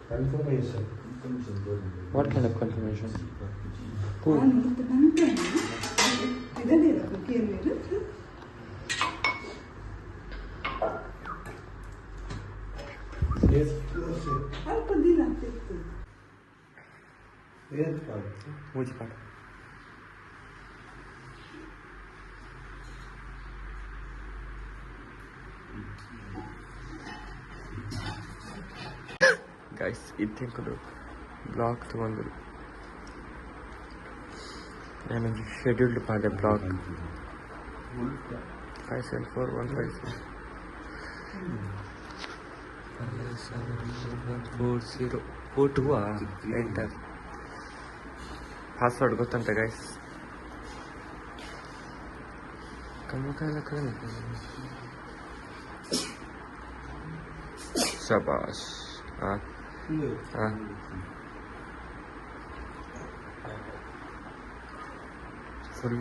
Confirmation. What kind of confirmation? Guys, ಇತ್ತೆಂಕುಲು blog ತಗೊಂಡು ನಾನು ಶೆಡ್ಯೂಲ್ಡ್ ಪಾಡೆ ಬ್ಲಾಗ್ 574157 574140 42. Enter password ಗೊತ್ತಂತ guys. ಕಮ್ಮಿ ಕಡಿಮೆ. ಶಬಾಷ್. ಹಾಂ ಹಾಂ, ಫುಲ್.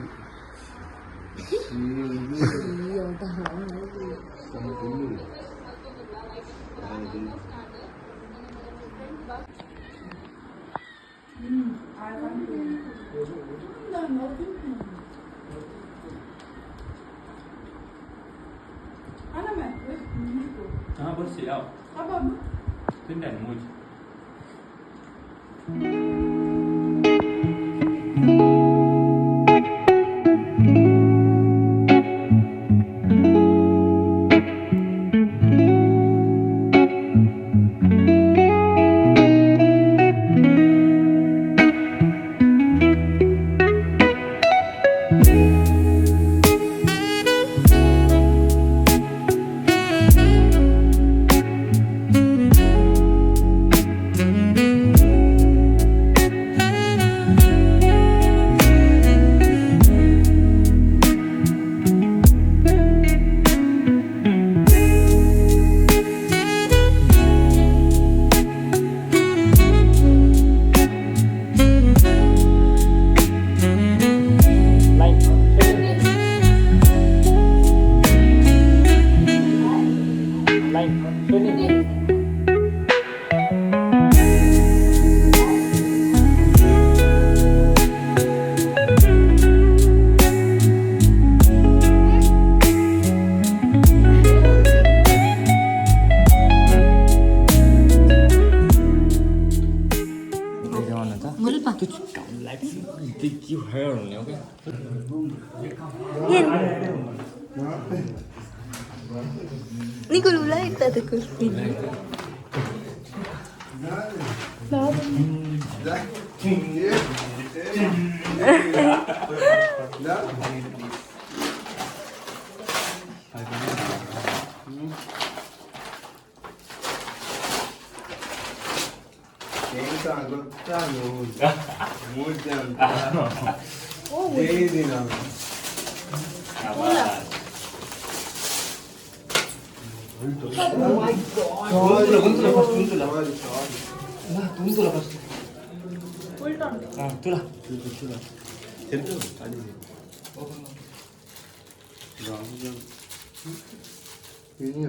ನಿಕುಲು ಉಲಾಯಿರ್ತದೆ ಕುಲ್ಪಿನಿ.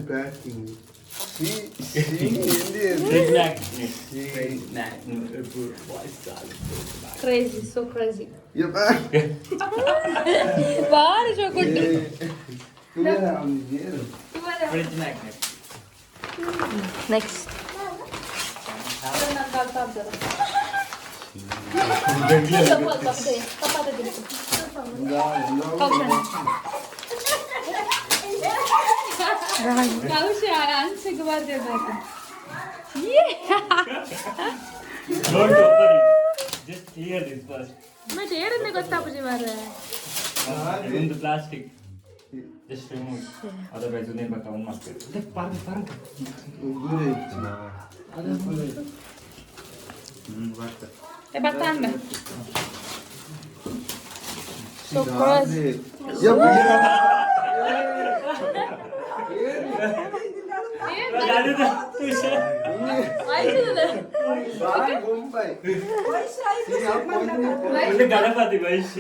Packing. Crazy, so crazy. ಬಾರಿ ಶೋಕುಂಟು. Next. Don't open it. Just clear this first. ಮತ್ತೆ ಏರನ್ನೇ ಗೊತ್ತಾಪುಜಿ ಮಾರ್ರೆ. ಒಂದು ಪ್ಲಾಸ್ಟಿಕ್. Just remove. Otherwise ಉನ್ನೇ ಬಕ್ಕ ಒಂದು ಮಾಡ್ತೀವಿ. Park park. ಉಗುರೆ ಬತ್ತಾಂಬೆ. So crazy. Ganapati Vaish.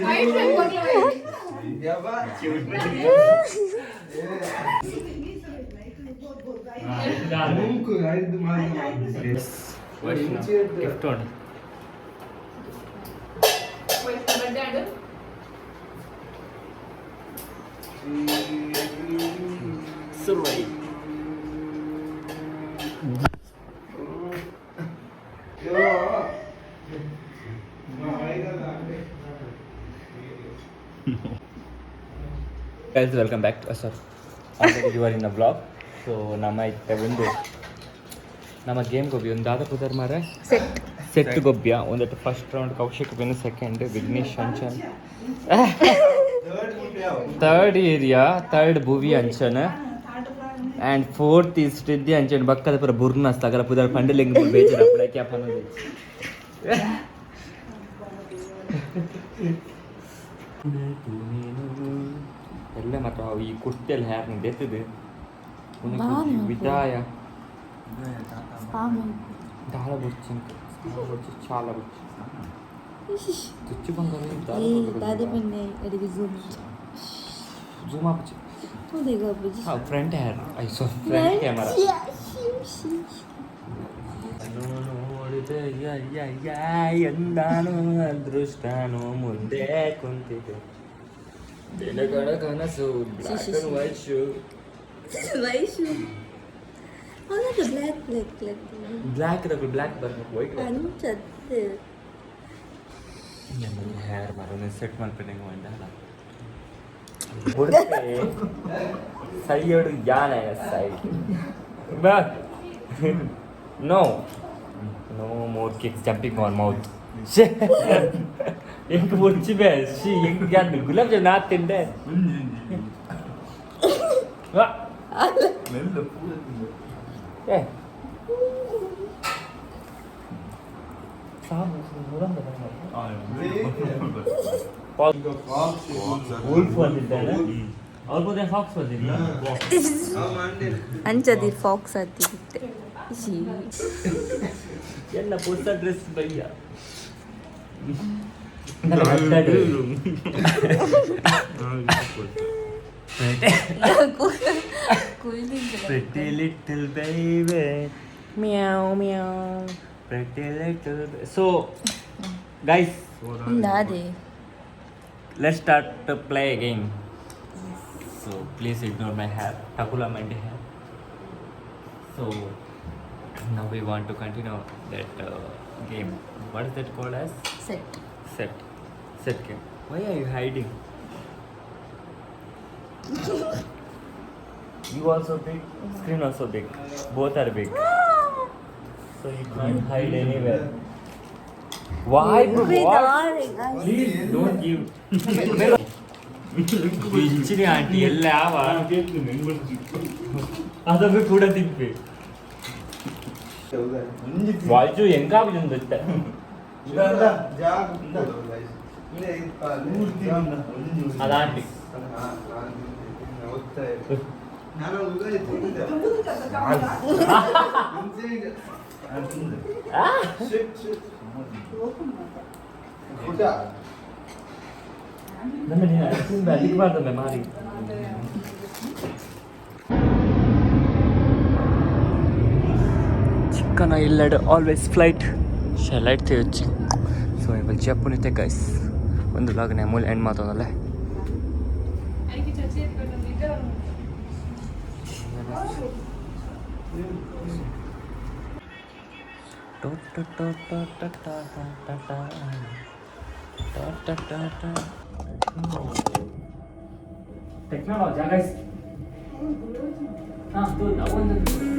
Gift ಉಂಟು. ಸುರ್ವೈ. Guys, welcome back to sir, already you are in a vlog. So ನಮ್ಮ ಇತ್ತೆ ಒಂದು ನಮ್ಮ ಗೇಮ್ ಗೊಬ್ಬಿ ಒಂದು ದಾದ ಪುದರ್ ಮಾರೆ ಸೆಟ್ ಸೆಟ್ ಗೊಬ್ಬಿಯ ಒಂದಟ್ಟು ಫಸ್ಟ್ ರೌಂಡ್ ಕೌಶಿಕ್ ಬೆನ್ನು, ಸೆಕೆಂಡ್ ವಿಘ್ನೇಶ್ ಅಂಚನ್, ಥರ್ಡ್ ಏರಿಯಾ third Bhuvi Anchan and fourth is Riddhi Anchan. ಬಕ್ಕದ ಪುರ ಬುರ್ನಸ್ ತಗಲ ಪುದರ್ ಪಂಡಲಿಂಗ್ ಬೇಜಾರು ಅಪ್ಪಳೆ ಕ್ಯಾಪ್ ಅನ್ನೋದು. ಎಲ್ಲ ಮಾತ್ರ ಅವು ಈ ಕುರ್ತಿಯಲ್ಲಿ ಹೇರ್ ದೇತಿದೆ ವಿದಾಯ ದಾಳ ಬುರ್ಚಿ ಬುರ್ಚಿ ಚಾಲ ಬುರ್ಚಿ ತುಚ್ಚು ಬಂಗಾರ. ದಾದೆ ಪಿನ್ನೆ ಎಡಿಗೆ ಝೂಮ್. ಜೂಮ್ ಆಪುಚಿ. ತೂದೆಗ. Front hair I so front camera ನೋಡಿದೆ ಎಂದಾನು ಅದೃಷ್ಟನು ಮುಂದೆ ಕುಂತಿದೆ ದಿನಗಳ ಕನಸು ಬ್ಲ್ಯಾಕ್ ಅಂಡ್ ವೈಟ್ ಶೂ. ವೈಶು ಅವನದು ಬ್ಲ್ಯಾಕ್ ಬ್ಲ್ಯಾಕ್ ಬ್ಲ್ಯಾಕ್. ಬ್ಲ್ಯಾಕ್ ಇರೋ ಬ್ಲ್ಯಾಕ್ ಬರ್ಬೇಕು, ವೈಟ್. ಅಂಚತ್ತೆ. ಹೇರ್ ಮಾರ ಸೆಟ್ ಮಲ್ಪೆಂಗೆ ಮಂಡ ಸೈಯಡು ಯಾನ ಸೈಡ್ ಬಾ. No, no more kicks, jumping on mouth. ಎಂಕ್ ಬೊರ್ಚಿ ಬೇ she ಎಂಕ್ ಯಾನ್ ಗುಲಾಬ್ ಜಾಮೂನ್ ನಾತ್ ತಿಂಡೆ. ವಾ ಏ ವುಲ್ಫ್ ಬಂದಿದ್ದಾನೆ ಅವ್ರ ಬೋದೆ ಫಾಕ್ಸ್ ಬಂದಿಲ್ಲ. ಅಂಚದಿ ಫಾಕ್ಸ್ ಆತಿರುತ್ತೆ. ಎಲ್ಲ ಹೊಸ dress ಬಯ್ಯ. Pretty little baby, meow meow, pretty little so guys. ಅದೇ. Let's start to play a game. So please ignore my hair, Takula Mandi hair. So now we want to continue that game. What is that called as? Set. Set. Set game. Why are you hiding? You also big, screen also big. Both are big. So you can't hide anywhere. Why, bro? What? Please don't give. ಇಂಚಿನ aunty ಎಲ್ಲ ಯಾವ ಅದನ್ನು ಕೂಡ ತಿನ್ಪಿ ವಾಜು ಹೆಂಗಾಗುದು ಗೊತ್ತ. ಅದಾಂಟಿ. ನಮ್ಮ ಅಲ್ಲಿಗೆ ಬಾರ್ದಮ್ಮೆ ಮಾರಿ. ಚಿಕ್ಕನ ಇಲ್ಲಡ್ always flight ಶಲೈಟ್ ತೆಯೊಚ್ಚಿ. ಸೊ ಇವಾಗ ಜಪ್ಪುನಿತೆ ಗೈಸ್ ಒಂದು ವ್ಲಾಗ್ನ ಮೂಲ ಎಂಡ್ ಮಾತೊಂದಲ್ಲ. Technology, guys. ಹಾಂ, ತೋಜು. ಅವೊಂದು.